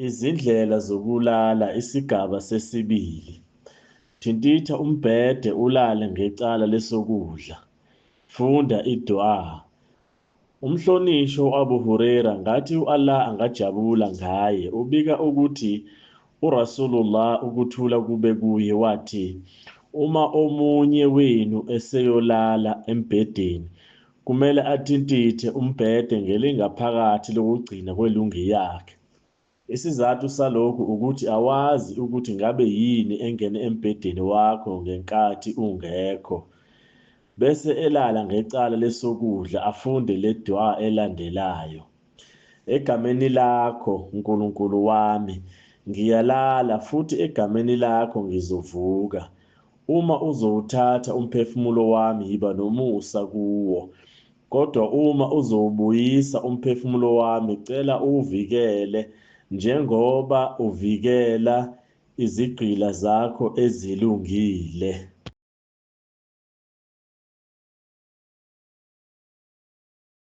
Izindlela zokulala isigaba sesibili. Thintitha umbhede ulale ngecala lesokudla. Funda i-dua. Umhlonishwa u-Abu Hurairah ngathi u-Allah angajabula ngaye ubika ukuthi uRasulullah ukuthula kube kuye wathi uma omunye wenu eseyolala embhedeni kumele athintithe umbhede ngelingaphakathi lokugcina kwelungi yakhe. Isizathu salokhu ukuthi awazi ukuthi ngabe yini engene embhedeni wakho ngenkathi ungekho. Bese elala ngecala lesokudla afunde le dua elandelayo. Egameni lakho, Nkulunkulu wami, ngiyalala futhi egameni lakho ngizovuka. Uma uzowuthatha umphefumulo wami yiba nomusa kuwo. Kodwa uma uzowubuyisa umphefumulo wami cela uwuvikele njengoba uvikela izigqila zakho ezilungile.